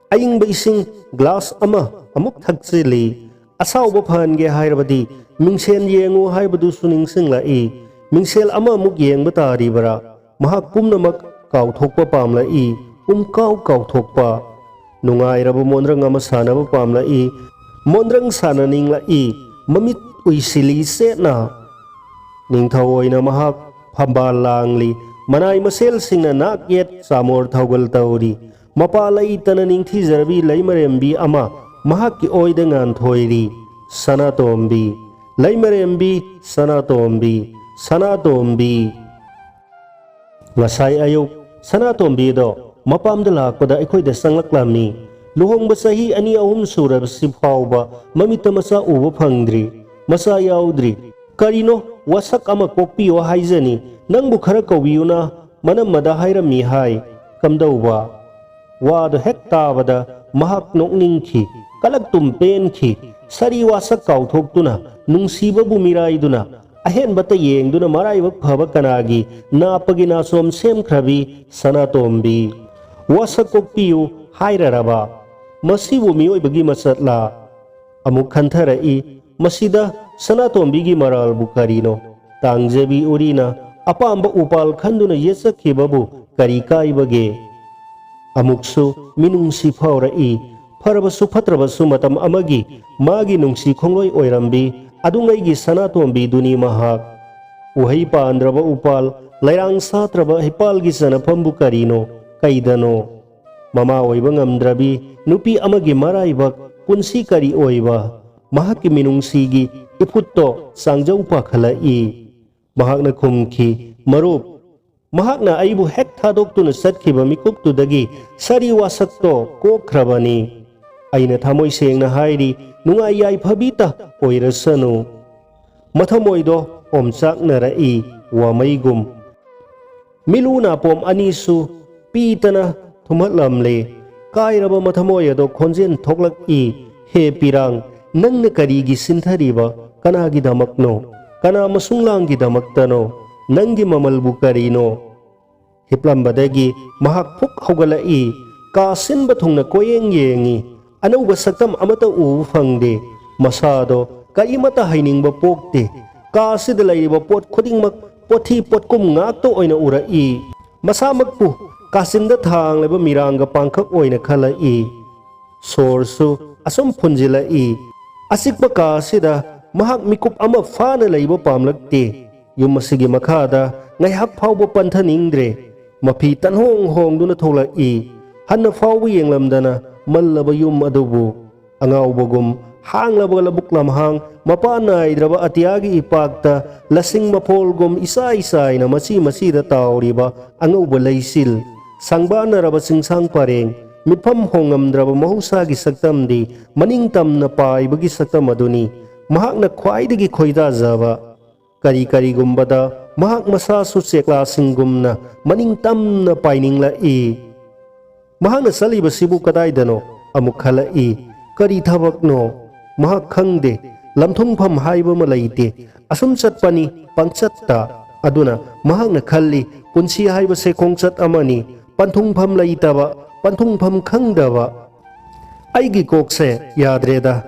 ꯑꯏꯪꯕ ꯏꯁꯤꯡ ꯒ꯭ꯂꯥꯁ ꯑꯃ ꯑꯃꯨꯛ ꯊꯛꯆꯤꯜꯂꯤ꯫ ꯑꯁꯥꯎꯕ ꯐꯍꯟꯒꯦ ꯍꯥꯏꯔꯕꯗꯤ ꯃꯤꯡꯁꯦꯜ ꯌꯦꯡꯉꯨ ꯍꯥꯏꯕꯗꯨꯁꯨ ꯅꯤꯡꯁꯤꯡꯂꯛꯏ꯫ ꯃꯤꯡꯁꯦꯜ ꯑꯃꯃꯨꯛ ꯌꯦꯡꯕ ꯇꯥꯔꯤꯕꯔꯥ? ꯃꯍꯥꯛ ꯄꯨꯝꯅꯃꯛ ꯀꯥꯎꯊꯣꯛꯄ ꯄꯥꯝꯂꯛꯏ꯫ ꯄꯨꯝꯀꯥꯎ ꯀꯥꯎꯊꯣꯛꯄ꯫ ꯅꯨꯡꯉꯥꯏꯔꯕ ꯃꯣꯟꯗ꯭ꯔꯪ ꯑꯃ ꯁꯥꯟꯅꯕ ꯄꯥꯝꯂꯛꯏ꯫ ꯃꯣꯟꯗ꯭ꯔꯪ ꯁꯥꯟꯅꯅꯤꯡꯂꯛꯏ꯫ ꯃꯃꯤꯠ ꯎꯏꯁꯤꯜꯂꯤ ꯆꯦꯠꯅ꯫ ꯅꯤꯡꯊꯧ ꯑꯣꯏꯅ ꯃꯍꯥꯛ ꯐꯝꯕꯥꯜ ꯂꯥꯡꯂꯤ꯫ ꯃꯅꯥꯏ ꯃꯁꯦꯜꯁꯤꯡꯅ ꯅꯥꯛ ꯌꯦꯠ ꯆꯥꯃꯣꯔ ꯊꯧꯒꯜ ꯇꯧꯔꯤ꯫ ꯃꯄꯥ ꯂꯩꯇꯅ ꯅꯤꯡꯊꯤꯖꯔꯕꯤ ꯂꯩꯃꯔꯦꯝꯕꯤ ꯑꯃ ꯃꯍꯥꯛꯀꯤ ꯑꯣꯏꯗ ꯉꯥꯟꯊꯣꯏꯔꯤ꯫ ꯁꯅꯥꯇꯣꯝꯕꯤ, ꯂꯩꯃꯔꯦꯝꯕꯤ, ꯁꯅꯥꯇꯣꯝꯕꯤ, ꯁꯅꯥꯇꯣꯝꯕꯤ꯫ ꯉꯁꯥꯏ ꯑꯌꯨꯛ ꯁꯅꯥꯇꯣꯝꯕꯤꯗꯣ ꯃꯄꯥꯝꯗ ꯂꯥꯛꯄꯗ ꯑꯩꯈꯣꯏꯗ ꯆꯪꯂꯛꯂꯝꯃꯤ꯫ ꯂꯨꯍꯣꯡꯕ ꯆꯍꯤ ꯑꯅꯤ ꯑꯍꯨꯝ ꯁꯨꯔꯕꯁꯤ ꯐꯥꯎꯕ ꯃꯃꯤꯠꯇ ꯃꯆꯥ ꯎꯕ ꯐꯪꯗ꯭ꯔꯤ, ꯃꯆꯥ ꯌꯥꯎꯗ꯭ꯔꯤ꯫ ꯀꯔꯤꯅꯣ, ꯋꯥꯁꯛ ꯑꯃ ꯀꯣꯛꯄꯤꯌꯣ ꯍꯥꯏꯖꯅꯤ, ꯅꯪꯕꯨ ꯈꯔ ꯀꯧꯕꯤꯌꯨꯅ ꯃꯅꯝꯃꯗ ꯍꯥꯏꯔꯝꯃꯤ ꯍꯥꯏ꯫ ꯀꯝꯗꯧꯕ? ꯋꯥꯗꯨ ꯍꯦꯛ ꯇꯥꯕꯗ ꯃꯍꯥꯛ ꯅꯣꯛꯅꯤꯡꯈꯤ, ꯀꯂꯛꯇꯨꯝ ꯄꯦꯟꯈꯤ꯫ ꯁꯥꯔꯤ ꯋꯥꯁꯛ ꯀꯥꯎꯊꯣꯛꯇꯨꯅ, ꯅꯨꯡꯁꯤꯕꯕꯨ ꯃꯤꯔꯥꯏꯗꯨꯅ, ꯑꯍꯦꯟꯕꯇ ꯌꯦꯡꯗꯨꯅ ꯃꯔꯥꯏꯕꯛ ꯐꯕ ꯀꯅꯥꯒꯤ ꯅꯥꯞꯄꯒꯤ ꯅꯥꯆꯣꯝ ꯁꯦꯝꯈ꯭ꯔꯕꯤ ꯁꯅꯥꯇꯣꯝꯕꯤ꯫ ꯋꯥꯁꯛ ꯀꯣꯛꯄꯤꯌꯨ ꯍꯥꯏꯔꯔꯕ? ꯃꯁꯤꯕꯨ ꯃꯤꯑꯣꯏꯕꯒꯤ ꯃꯆꯠꯂꯥ? ꯑꯃꯨꯛ ꯈꯟꯊꯔꯛꯏ, ꯃꯁꯤꯗ ꯁꯅꯥꯇꯣꯝꯕꯤꯒꯤ ꯃꯔꯥꯜꯕꯨ ꯀꯔꯤꯅꯣ? ꯇꯥꯡꯖꯕꯤ ꯎꯔꯤꯅ ꯑꯄꯥꯝꯕ ꯎꯄꯥꯜ ꯈꯟꯗꯨꯅ ꯌꯦꯠꯆꯈꯤꯕꯕꯨ ꯀꯔꯤ ꯀꯥꯏꯕꯒꯦ? ꯑꯃꯨꯛꯁꯨ ꯃꯤꯅꯨꯡꯁꯤ ꯐꯥꯎꯔꯛꯏ, ꯐꯔꯕꯁꯨ ꯐꯠꯇ꯭ꯔꯕꯁꯨ ꯃꯇꯝ ꯑꯃꯒꯤ ꯃꯥꯒꯤ ꯅꯨꯡꯁꯤ ꯈꯣꯡꯂꯣꯏ ꯑꯣꯏꯔꯝꯕꯤ ꯑꯗꯨꯉꯩꯒꯤ ꯁꯅꯥꯇꯣꯝꯕꯤꯗꯨꯅꯤ ꯃꯍꯥꯛ꯫ ꯎꯍꯩ ꯄꯥꯟꯗ꯭ꯔꯕ ꯎꯄꯥꯜ, ꯂꯩꯔꯥꯡ ꯁꯥꯠꯇ꯭ꯔꯕ ꯍꯩꯄꯥꯜꯒꯤ ꯆꯅꯐꯝꯕꯨ ꯀꯔꯤꯅꯣ, ꯀꯩꯗꯅꯣ? ꯃꯃꯥ ꯑꯣꯏꯕ ꯉꯝꯗ꯭ꯔꯕꯤ ꯅꯨꯄꯤ ꯑꯃꯒꯤ ꯃꯔꯥꯏꯕꯛ, ꯄꯨꯟꯁꯤ ꯀꯔꯤ ꯑꯣꯏꯕ? ꯃꯍꯥꯛꯀꯤ ꯃꯤꯅꯨꯡꯁꯤꯒꯤ ꯏꯐꯨꯠꯇꯣ ꯆꯥꯡꯖꯧ ꯄꯥꯈꯠꯂꯛꯏ꯫ ꯃꯍꯥꯛꯅ ꯈꯨꯝꯈꯤ, "ꯃꯔꯨꯞ, ꯃꯍꯥꯛꯅ ꯑꯩꯕꯨ ꯍꯦꯛ ꯊꯥꯗꯣꯛꯇꯨꯅ ꯆꯠꯈꯤꯕ ꯃꯤꯀꯨꯞꯇꯨꯗꯒꯤ ꯁꯥꯔꯤ ꯋꯥꯁꯛꯇꯣ ꯀꯣꯛꯈ꯭ꯔꯕꯅꯤ꯫ ꯑꯩꯅ ꯊꯃꯣꯏ ꯁꯦꯡꯅ ꯍꯥꯏꯔꯤ, ꯅꯨꯡꯉꯥꯏ ꯌꯥꯏꯐꯕꯤꯇ ꯑꯣꯏꯔꯁꯅꯨ꯫" ꯃꯊꯃꯣꯏꯗꯣ ꯑꯣꯝꯆꯥꯛꯅꯔꯛꯏ ꯋꯥꯃꯩꯒꯨꯝ꯫ ꯃꯤꯂꯨ ꯅꯥꯄꯣꯝ ꯑꯅꯤꯁꯨ ꯄꯤꯇꯅ ꯊꯨꯝꯍꯠꯂꯝꯂꯦ꯫ ꯀꯥꯏꯔꯕ ꯃꯊꯃꯣꯏ ꯑꯗꯣ ꯈꯣꯟꯖꯦꯜ ꯊꯣꯛꯂꯛꯏ, "ꯍꯦ ꯄꯤꯔꯥꯡ, ꯅꯪꯅ ꯀꯔꯤꯒꯤ ꯁꯤꯟꯊꯔꯤꯕ? ꯀꯅꯥꯒꯤꯗꯃꯛꯅꯣ? ꯀꯅꯥ ꯃꯁꯨꯡꯂꯥꯡꯒꯤꯗꯃꯛꯇꯅꯣ? ꯅꯪꯒꯤ ꯃꯃꯜꯕꯨ ꯀꯔꯤꯅꯣ?" ꯍꯤꯞꯂꯝꯕꯗꯒꯤ ꯃꯍꯥꯛ ꯐꯨꯛ ꯍꯧꯒꯠꯂꯛꯏ꯫ ꯀꯥ ꯁꯤꯟꯕ ꯊꯨꯡꯅ ꯀꯣꯌꯦꯡ ꯌꯦꯡꯏ꯫ ꯑꯅꯧꯕ ꯁꯛꯇꯝ ꯑꯃꯠꯇ ꯎꯕ ꯐꯪꯗꯦ꯫ ꯃꯁꯥꯗꯣ ꯀꯔꯤꯃꯠꯇ ꯍꯩꯅꯤꯡꯕ ꯄꯣꯛꯇꯦ꯫ ꯀꯥ ꯑꯁꯤꯗ ꯂꯩꯔꯤꯕ ꯄꯣꯠ ꯈꯨꯗꯤꯡꯃꯛ ꯄꯣꯠꯊꯤ ꯄꯣꯠꯀꯨꯝ ꯉꯥꯛꯇ ꯑꯣꯏꯅ ꯎꯔꯛꯏ꯫ ꯃꯁꯥꯃꯛꯄꯨ ꯀꯥꯆꯤꯟꯗ ꯊꯥꯡꯂꯤꯕ ꯃꯤꯔꯥꯡꯒ ꯄꯥꯡꯈꯛ ꯑꯣꯏꯅ ꯈꯜꯂꯛꯏ꯫ ꯁꯣꯔꯁꯨ ꯑꯁꯨꯝ ꯐꯨꯟꯖꯤꯜꯂꯛꯏ꯫ ꯑꯆꯤꯛꯄ ꯀꯥ ꯑꯁꯤꯗ ꯃꯍꯥꯛ ꯃꯤꯀꯨꯞ ꯑꯃ ꯐꯥꯅ ꯂꯩꯕ ꯄꯥꯝꯂꯛꯇꯦ꯫ ꯌꯨꯝ ꯑꯁꯤꯒꯤ ꯃꯈꯥꯗ ꯉꯥꯏꯍꯥꯛ ꯐꯥꯎꯕ ꯄꯟꯊꯅꯤꯡꯗ꯭ꯔꯦ꯫ ꯃꯐꯤ ꯇꯟꯍꯣꯡ ꯍꯣꯡꯗꯨꯅ ꯊꯣꯛꯂꯛꯏ꯫ ꯍꯟꯅ ꯐꯥꯎꯕ ꯌꯦꯡꯂꯝꯗꯅ ꯃꯜꯂꯕ ꯌꯨꯝ ꯑꯗꯨꯕꯨ꯫ ꯑꯉꯥꯎꯕꯒꯨꯝ ꯍꯥꯡꯂꯕ ꯂꯧꯕꯨꯛ ꯂꯝꯍꯥꯡ, ꯃꯄꯥꯟ ꯅꯥꯏꯗ꯭ꯔꯕ ꯑꯇꯤꯌꯥꯒꯤ ꯏꯄꯥꯛꯇ ꯂꯁꯤꯡ ꯃꯐꯣꯜꯒꯨꯝ ꯏꯁꯥꯏ ꯁꯥꯏꯅ ꯃꯆꯤ ꯃꯆꯤꯗ ꯇꯥꯎꯔꯤꯕ ꯑꯉꯧꯕ ꯂꯩꯆꯤꯜ, ꯁꯪꯕꯥꯟꯅꯔꯕ ꯆꯤꯡꯁꯥꯡ ꯄꯔꯦꯡ, ꯃꯤꯠꯐꯝ ꯍꯣꯡꯉꯝꯗ꯭ꯔꯕ ꯃꯍꯧꯁꯥꯒꯤ ꯁꯛꯇꯝꯗꯤ ꯃꯅꯤꯡ ꯇꯝꯅ ꯄꯥꯏꯕꯒꯤ ꯁꯛꯇꯝ ꯑꯗꯨꯅꯤ ꯃꯍꯥꯛꯅ ꯈ꯭ꯋꯥꯏꯗꯒꯤ ꯈꯣꯏꯗꯥꯖꯕ꯫ ꯀꯔꯤ ꯀꯔꯤꯒꯨꯝꯕꯗ ꯃꯍꯥꯛ ꯃꯁꯥꯁꯨ ꯆꯦꯛꯂꯥꯁꯤꯡꯒꯨꯝꯅ ꯃꯅꯤꯡ ꯇꯝꯅ ꯄꯥꯏꯅꯤꯡꯂꯛꯏ꯫ ꯃꯍꯥꯛꯅ ꯆꯠꯂꯤꯕꯁꯤꯕꯨ ꯀꯗꯥꯏꯗꯅꯣ ꯑꯃꯨꯛ ꯈꯜꯂꯛꯏ꯫ ꯀꯔꯤ ꯊꯕꯛꯅꯣ? ꯃꯍꯥꯛ ꯈꯪꯗꯦ꯫ ꯂꯝꯊꯨꯡꯐꯝ ꯍꯥꯏꯕ ꯑꯃ ꯂꯩꯇꯦ꯫ ꯑꯁꯨꯝ ꯆꯠꯄꯅꯤ ꯄꯪꯆꯠꯇ꯫ ꯑꯗꯨꯅ ꯃꯍꯥꯛꯅ ꯈꯜꯂꯤ, ꯄꯨꯟꯁꯤ ꯍꯥꯏꯕꯁꯦ ꯈꯣꯡꯆꯠ ꯑꯃꯅꯤ, ꯄꯟꯊꯨꯡꯐꯝ ꯂꯩꯇꯕ, ꯄꯟꯊꯨꯡꯐꯝ ꯈꯪꯗꯕ꯫ ꯑꯩꯒꯤ ꯀꯣꯛꯁꯦ ꯌꯥꯗ꯭ꯔꯦꯗ꯫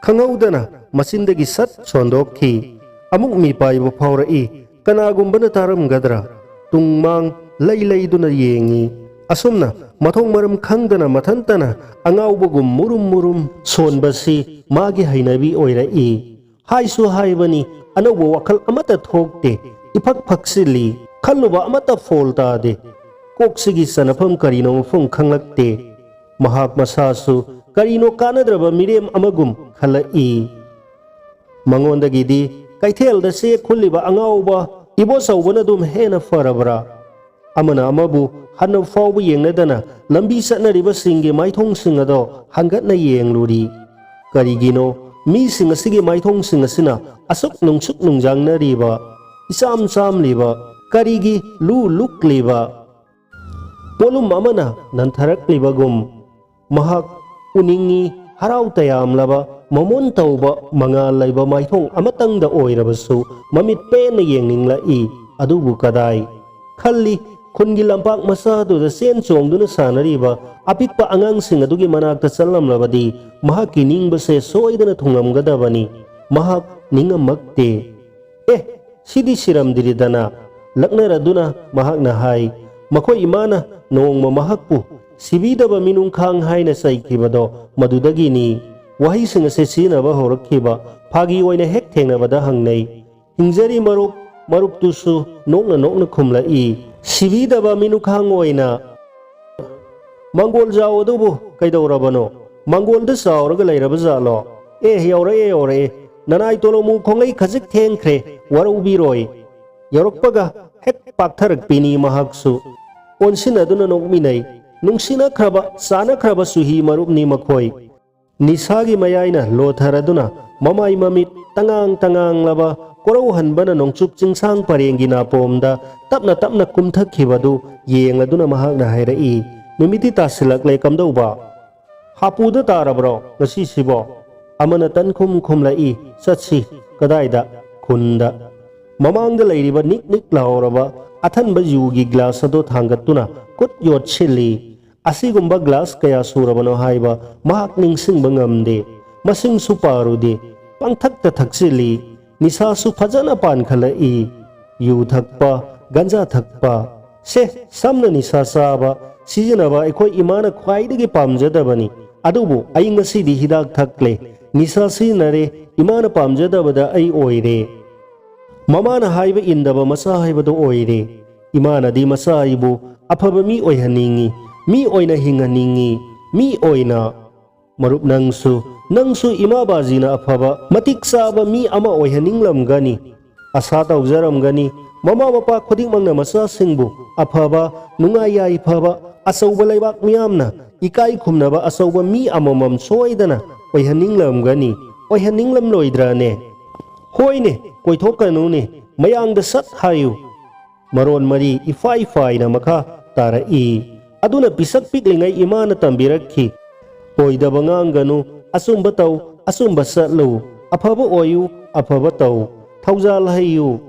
ꯈꯪꯍꯧꯗꯅ ꯃꯆꯤꯟꯗꯒꯤ ꯁꯠ ꯁꯣꯟꯗꯣꯛꯈꯤ꯫ ꯑꯃꯨꯛ ꯃꯤꯄꯥꯏꯕ ꯐꯥꯎꯔꯛꯏ꯫ ꯀꯅꯥꯒꯨꯝꯕꯅ ꯇꯥꯔꯝꯒꯗ꯭ꯔꯥ? ꯇꯨꯡ ꯃꯥꯡ ꯂꯩ ꯂꯩꯗꯨꯅ ꯌꯦꯡꯉꯤ꯫ ꯑꯁꯨꯝꯅ ꯃꯊꯣꯡ ꯃꯔꯝ ꯈꯪꯗꯅ ꯃꯊꯟꯇꯅ ꯑꯉꯥꯎꯕꯒꯨꯝ ꯃꯨꯔꯨꯝ ꯃꯨꯔꯨꯝ ꯁꯣꯟꯕꯁꯤ ꯃꯥꯒꯤ ꯍꯩꯅꯕꯤ ꯑꯣꯏꯔꯛꯏ꯫ ꯍꯥꯏꯁꯨ ꯍꯥꯏꯕꯅꯤ, ꯑꯅꯧꯕ ꯋꯥꯈꯜ ꯑꯃꯠꯇ ꯊꯣꯛꯇꯦ꯫ ꯏꯐꯛ ꯐꯛꯆꯤꯜꯂꯤ꯫ ꯈꯜꯂꯨꯕ ꯑꯃꯠꯇ ꯐꯣꯜ ꯇꯥꯗꯦ꯫ ꯀꯣꯛꯁꯤꯒꯤ ꯆꯅꯐꯝ ꯀꯔꯤꯅꯣ ꯃꯐꯝ ꯈꯪꯂꯛꯇꯦ꯫ ꯃꯍꯥꯛ ꯃꯁꯥꯁꯨ ꯀꯔꯤꯅꯣ ꯀꯥꯟꯅꯗ꯭ꯔꯕ ꯃꯤꯔꯦꯝ ꯑꯃꯒꯨꯝ ꯈꯜꯂꯛꯏ꯫ ꯃꯉꯣꯟꯗꯒꯤꯗꯤ ꯀꯩꯊꯦꯜꯗ ꯆꯦ ꯈꯨꯜꯂꯤꯕ ꯑꯉꯥꯎꯕ ꯏꯕꯣꯆꯧꯕꯅ ꯑꯗꯨꯝ ꯍꯦꯟꯅ ꯐꯔꯕ꯭ꯔꯥ? ꯑꯃꯅ ꯑꯃꯕꯨ ꯍꯟꯅ ꯐꯥꯎꯕ ꯌꯦꯡꯅꯗꯅ ꯂꯝꯕꯤ ꯆꯠꯅꯔꯤꯕꯁꯤꯡꯒꯤ ꯃꯥꯏꯊꯣꯡꯁꯤꯡ ꯑꯗꯣ ꯍꯪꯒꯠꯅ ꯌꯦꯡꯂꯨꯔꯤ꯫ ꯀꯔꯤꯒꯤꯅꯣ ꯃꯤꯁꯤꯡ ꯑꯁꯤꯒꯤ ꯃꯥꯏꯊꯣꯡꯁꯤꯡ ꯑꯁꯤꯅ ꯑꯁꯨꯛ ꯅꯨꯡꯁꯨꯛ ꯅꯨꯡꯖꯥꯡꯅꯔꯤꯕ, ꯏꯆꯥꯝ ꯆꯥꯝꯂꯤꯕ, ꯀꯔꯤꯒꯤ ꯂꯨ ꯂꯨꯛꯂꯤꯕ? ꯄꯣꯠꯂꯨꯝ ꯑꯃꯅ ꯅꯟꯊꯔꯛꯂꯤꯕꯒꯨꯝ꯫ ꯃꯍꯥꯛ ꯎꯅꯤꯡꯏ꯫ ꯍꯔꯥꯎ ꯇꯌꯥꯝꯂꯕ, ꯃꯃꯣꯟ ꯇꯧꯕ, ꯃꯉꯥꯜ ꯂꯩꯕ ꯃꯥꯏꯊꯣꯡ ꯑꯃꯇꯪꯗ ꯑꯣꯏꯔꯕꯁꯨ ꯃꯃꯤꯠ ꯄꯦꯟꯅ ꯌꯦꯡꯅꯤꯡꯂꯛꯏ꯫ ꯑꯗꯨꯕꯨ ꯀꯗꯥꯏ? ꯈꯜꯂꯤ, ꯈꯨꯟꯒꯤ ꯂꯝꯄꯥꯛ ꯃꯆꯥꯗꯨꯗ ꯆꯦꯟ ꯆꯣꯡꯗꯨꯅ ꯁꯥꯟꯅꯔꯤꯕ ꯑꯄꯤꯛꯄ ꯑꯉꯥꯡꯁꯤꯡ ꯑꯗꯨꯒꯤ ꯃꯅꯥꯛꯇ ꯆꯠꯂꯝꯂꯕꯗꯤ ꯃꯍꯥꯛꯀꯤ ꯅꯤꯡꯕꯁꯦ ꯁꯣꯏꯗꯅ ꯊꯨꯡꯂꯝꯒꯗꯕꯅꯤ꯫ ꯃꯍꯥꯛ ꯅꯤꯡꯉꯝꯃꯛꯇꯦ꯫ "ꯑꯦ, ꯁꯤꯗꯤ ꯁꯤꯔꯝꯗ꯭ꯔꯤꯗꯅ" ꯂꯛꯅꯔꯗꯨꯅ ꯃꯍꯥꯛꯅ ꯍꯥꯏ꯫ ꯃꯈꯣꯏ ꯏꯃꯥꯅ ꯅꯣꯡꯃ ꯃꯍꯥꯛꯄꯨ "ꯁꯤꯕꯤꯗꯕ ꯃꯤꯅꯨꯡꯈꯥꯡ" ꯍꯥꯏꯅ ꯆꯩꯈꯤꯕꯗꯣ ꯃꯗꯨꯗꯒꯤꯅꯤ꯫ ꯋꯥꯍꯩꯁꯤꯡ ꯑꯁꯤ ꯁꯤꯖꯤꯟꯅꯕ ꯍꯧꯔꯛꯈꯤꯕ ꯐꯥꯒꯤ ꯑꯣꯏꯅ ꯍꯦꯛ ꯊꯦꯡꯅꯕꯗ ꯍꯪꯅꯩ꯫ "ꯍꯤꯡꯖꯔꯤ ꯃꯔꯨꯞ", ꯃꯔꯨꯞꯇꯨꯁꯨ ꯅꯣꯛꯅ ꯅꯣꯛꯅ ꯈꯨꯝꯂꯛꯏ꯫ "ꯁꯤꯕꯤꯗꯕ ꯃꯤꯅꯨꯡꯈꯥꯡ ꯑꯣꯏꯅ"꯫ "ꯃꯪꯒꯣꯜ ꯖꯥꯎ ꯑꯗꯨꯕꯨ ꯀꯩꯗꯧꯔꯕꯅꯣ? ꯃꯪꯒꯣꯜꯗ ꯆꯥꯎꯔꯒ ꯂꯩꯔꯕ ꯖꯥꯠꯂꯣ?" "ꯑꯦ, ꯌꯧꯔꯛꯑꯦ, ꯌꯧꯔꯛꯑꯦ꯫ ꯅꯅꯥꯏ ꯇꯣꯂꯣꯃꯨ ꯈꯣꯡꯂꯩ ꯈꯖꯤꯛ ꯊꯦꯡꯈ꯭ꯔꯦ, ꯋꯥꯔꯧꯕꯤꯔꯣꯏ"꯫ ꯌꯧꯔꯛꯄꯒ ꯍꯦꯛ ꯄꯥꯛꯊꯔꯛꯄꯤꯅꯤ ꯃꯍꯥꯛꯁꯨ꯫ ꯑꯣꯟꯁꯤꯟꯅꯗꯨꯅ ꯅꯣꯛꯃꯤꯟꯅꯩ꯫ ꯅꯨꯡꯁꯤꯅꯈ꯭ꯔꯕ, ꯆꯥꯅꯈ꯭ꯔꯕ ꯆꯨꯍꯤ ꯃꯔꯨꯞꯅꯤ ꯃꯈꯣꯏ꯫ ꯅꯤꯁꯥꯒꯤ ꯃꯌꯥꯏꯅ ꯂꯣꯊꯔꯗꯨꯅ ꯃꯃꯥꯏ ꯃꯃꯤꯠ ꯇꯉꯥꯡ ꯇꯉꯥꯡꯂꯕ ꯀꯣꯔꯧꯍꯟꯕꯅ ꯅꯣꯡꯆꯨꯞ ꯆꯤꯡꯁꯥꯡ ꯄꯔꯦꯡꯒꯤ ꯅꯥꯄꯣꯝꯗ ꯇꯞꯅ ꯇꯞꯅ ꯀꯨꯝꯊꯈꯤꯕꯗꯨ ꯌꯦꯡꯂꯗꯨꯅ ꯃꯍꯥꯛꯅ ꯍꯥꯏꯔꯛꯏ, "ꯅꯨꯃꯤꯠꯇꯤ ꯇꯥꯁꯤꯜꯂꯛꯂꯦ, ꯀꯝꯗꯧꯕ? ꯍꯥꯄꯨꯗ ꯇꯥꯔꯕ꯭ꯔꯣ ꯉꯁꯤꯁꯤꯕꯣ?" ꯑꯃꯅ ꯇꯟꯈꯨꯝ ꯈꯨꯝꯂꯛꯏ, "ꯆꯠꯁꯤ꯫ ꯀꯗꯥꯏꯗ?" "ꯈꯨꯟꯗ"꯫ ꯃꯃꯥꯡꯗ ꯂꯩꯔꯤꯕ ꯅꯤꯛ ꯅꯤꯛ ꯂꯥꯎꯔꯕ ꯑꯊꯟꯕ ꯌꯨꯒꯤ ꯒ꯭ꯂꯥꯁ ꯑꯗꯨ ꯊꯥꯡꯒꯠꯇꯨꯅ ꯈꯨꯠ ꯌꯣꯠꯁꯤꯜꯂꯤ꯫ ꯑꯁꯤꯒꯨꯝꯕ ꯒ꯭ꯂꯥꯁ ꯀꯌꯥ ꯁꯨꯔꯕꯅꯣ ꯍꯥꯏꯕ ꯃꯍꯥꯛ ꯅꯤꯡꯁꯤꯡꯕ ꯉꯝꯗꯦ꯫ ꯃꯁꯤꯡꯁꯨ ꯄꯥꯔꯨꯗꯦ꯫ ꯄꯪꯊꯛꯇ ꯊꯛꯆꯤꯜꯂꯤ꯫ ꯅꯤꯁꯥꯁꯨ ꯐꯖꯅ ꯄꯥꯟꯈꯠꯂꯛꯏ꯫ ꯌꯨ ꯊꯛꯄ, ꯒꯟꯖꯥ ꯊꯛꯄ, ꯁꯦ, ꯁꯝꯅ ꯅꯤꯁꯥ ꯆꯥꯕ, ꯁꯤꯖꯤꯟꯅꯕ ꯑꯩꯈꯣꯏ ꯏꯃꯥꯅ ꯈ꯭ꯋꯥꯏꯗꯒꯤ ꯄꯥꯝꯖꯗꯕꯅꯤ꯫ ꯑꯗꯨꯕꯨ ꯑꯩ ꯉꯁꯤꯗꯤ ꯍꯤꯗꯥꯛ ꯊꯛꯂꯦ꯫ ꯅꯤꯁꯥ ꯁꯤꯖꯤꯟꯅꯔꯦ꯫ ꯏꯃꯥꯅ ꯄꯥꯝꯖꯗꯕꯗ ꯑꯩ ꯑꯣꯏꯔꯦ꯫ ꯃꯃꯥꯅ ꯍꯥꯏꯕ ꯏꯟꯗꯕ ꯃꯆꯥ ꯍꯥꯏꯕꯗꯨ ꯑꯣꯏꯔꯦ꯫ ꯏꯃꯥꯅꯗꯤ ꯃꯆꯥ ꯑꯩꯕꯨ ꯑꯐꯕ ꯃꯤ ꯑꯣꯏꯍꯟꯅꯤꯡꯉꯤ, ꯃꯤ ꯑꯣꯏꯅ ꯍꯤꯡꯍꯟꯅꯤꯡꯉꯤ, ꯃꯤ ꯑꯣꯏꯅ꯫ ꯃꯔꯨꯞ ꯅꯪꯁꯨ, ꯅꯪꯁꯨ ꯏꯃꯥ ꯕꯥꯖꯤꯅ ꯑꯐꯕ, ꯃꯇꯤꯛ ꯆꯥꯕ ꯃꯤ ꯑꯃ ꯑꯣꯏꯍꯟꯅꯤꯡꯂꯝꯒꯅꯤ, ꯑꯁꯥ ꯇꯧꯖꯔꯝꯒꯅꯤ꯫ ꯃꯃꯥ ꯃꯄꯥ ꯈꯨꯗꯤꯡꯃꯛꯅ ꯃꯆꯥꯁꯤꯡꯕꯨ ꯑꯐꯕ, ꯅꯨꯡꯉꯥꯏ ꯌꯥꯏꯐꯕ, ꯑꯆꯧꯕ ꯂꯩꯕꯥꯛ ꯃꯤꯌꯥꯝꯅ ꯏꯀꯥꯏ ꯈꯨꯝꯅꯕ ꯑꯆꯧꯕ ꯃꯤ ꯑꯃꯃꯝ ꯁꯣꯏꯗꯅ ꯑꯣꯏꯍꯟꯅꯤꯡꯂꯝꯒꯅꯤ, ꯑꯣꯏꯍꯟꯅꯤꯡꯂꯝꯂꯣꯏꯗ꯭ꯔꯅꯦ? ꯍꯣꯏꯅꯦ, ꯀꯣꯏꯊꯣꯛꯀꯅꯨꯅꯦ, ꯃꯌꯥꯡꯗ ꯁꯠ ꯍꯥꯏꯌꯨ꯫ ꯃꯔꯣꯟ ꯃꯔꯤ ꯏꯐꯥꯏ ꯐꯥꯏꯅ ꯃꯈꯥ ꯇꯥꯔꯛꯏ꯫ ꯑꯗꯨꯅ ꯄꯤꯁꯛ ꯄꯤꯛꯂꯤꯉꯩ ꯏꯃꯥꯅ ꯇꯝꯕꯤꯔꯛꯈꯤ, "ꯑꯣꯏꯗꯕ ꯉꯥꯡꯒꯅꯨ, ꯑꯆꯨꯝꯕ ꯇꯧ, ꯑꯆꯨꯝꯕ ꯆꯠꯂꯨ, ꯑꯐꯕ ꯑꯣꯏꯌꯨ, ꯑꯐꯕ ꯇꯧ, ꯊꯧꯖꯥꯜ ꯍꯩꯌꯨ"꯫